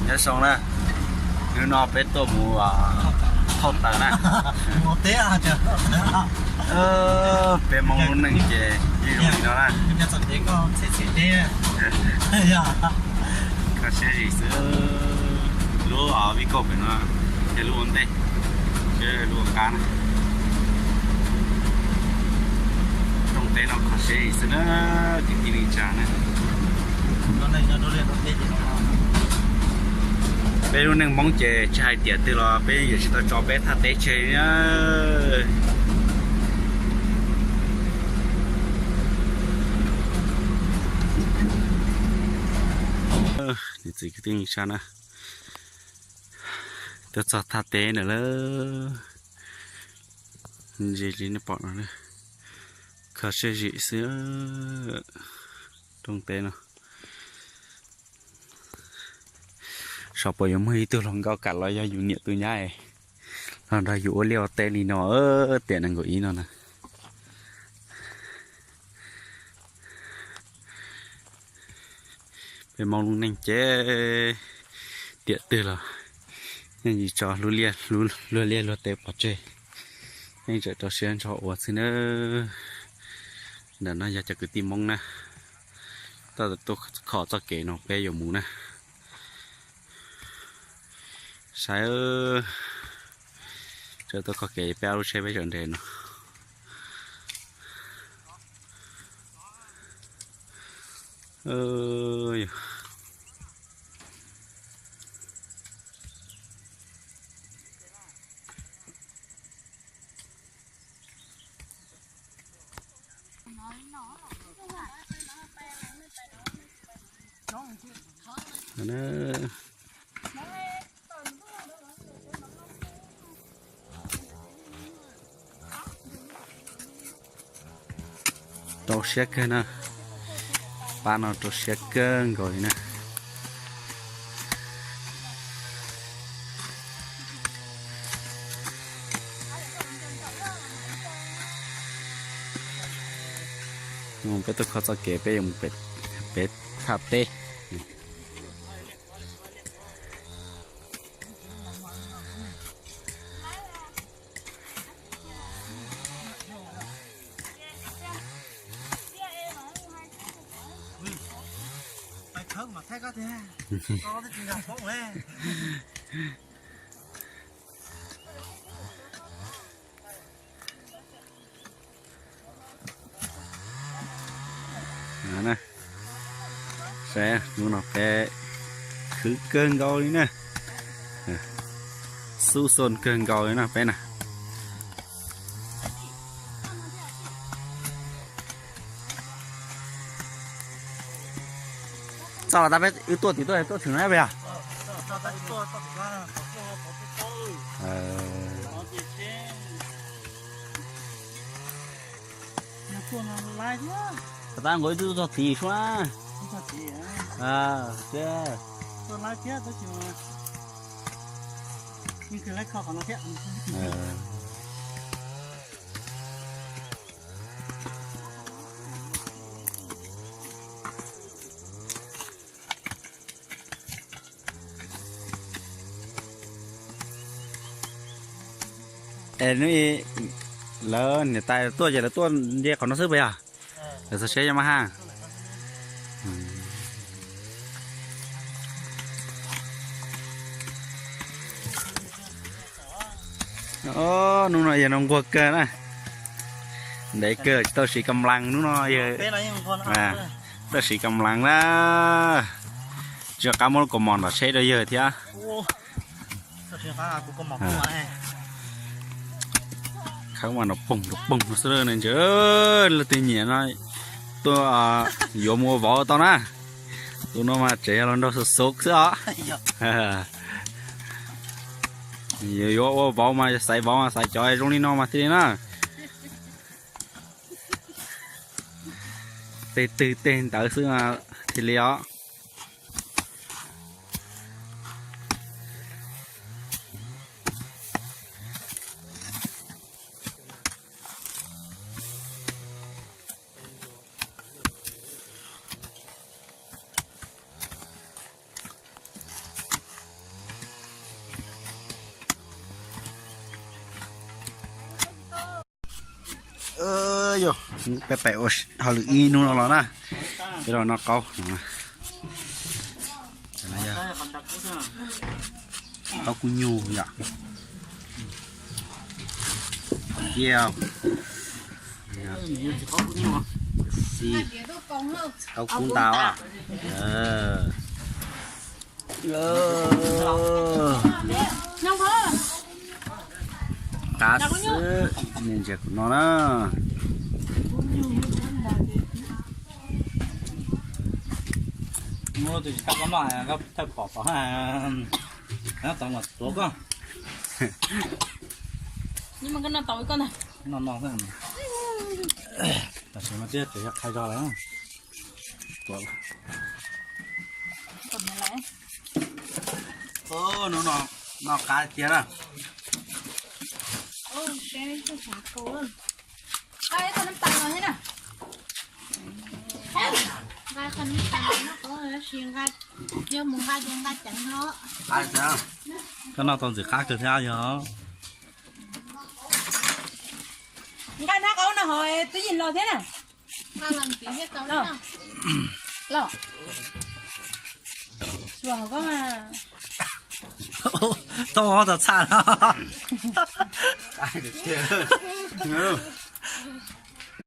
Nyob zoo na, hnub no peb tuaj mus thauj taws na. Peb Hmoob lub neej ces yeej zoo li no na. Kho siab zim xwb. Lub vij kauj pem no yog lub ua ntej, lub ua qab na. Rooj teb no kho siab zim xwb na, kwv tij neej tsa na. Peb lub neej Hmoob ces tsis hais tiam twg los peb yeej yuav tsis tau tso peb thaj teb tseg na. Niam txiv kwv tij neej tsa na, tuaj txog thaj teb ntawm lawm. Ntsia li nej pom no, kho siab zim xwb. Rooj teb no, saum puas yuav muaj ib tug hluas nkauj kam los yog yus niam tus nyab los nrog yus ua liaj ua teb li no tiam nees nkaum ib no na. Peb Hmoob lub neej ces tiam twg los yeej tsis tso luag liaj luag teb pov tseg, yeej tseem rau siab ntso ua xwb na. Ntawm no yog cov kwv tij Hmoob na, tuaj kho txoj kev no peb yuav mus na. Saib, tseem tuaj kho kev peb ob lub tsheb peb tseem nres no. Rau siab kawg na, pab no rau siab kawg nkaus li na. Peb tuaj kho txoj kev peb yuav mus pem thaj teb. Saib hnub no peb khwv kawg nkaus li na, xub xon kawg nkaus li na peb na. Txog los tas peb wb tuaj tim tuaj tuaj tshwm no peb yog. Tab nqua ib tug txog tid suab. Es hnub ib lawv niam tais tuaj ces lawv tuaj nce qhov no xwb puas yog? Lawv txog siab yog mas ha. Hnub no yog nquag kawg na, ntev kawg tsis tau siv kam lees hnub no yog, tau siv kam lees na, tsis qab muab lub kaus mom nram tsheb rau yawg thiab. Khawb mas nrov poog nrov poog no xwb na, ntsia leej twg nyiam no tuaj yuav mus ua vauv tau na. Tus no mas tsev yog los nrog xov xov xwb os. Yuav yuav ua vauv mas xaiv vauv mas xaiv cov zoo li no mas thiaj li na. Tej twg tej ntawd xwb mas thiaj li os. Peb pem ua hauj lwm ib hnub no los na, peb los noj qaub no. Qaub kub nyuj yom. Tiag. Xi, qaub kub ntau. Qab xwb, nej ntsia kuv no na. Muab tus tsis tau koj noj, koj thawj pom tod, tov mas tuav koj. Noj no xwb. Tam sim no twb tseem yog qhai zog lawm. Hnub no noj qab tiag na. Koj noj tau ntxim qab kawg thiab yog. Nqa nab qaub no ho twb yeej los thiab na. Los, los koj mas. Tau txhaj no.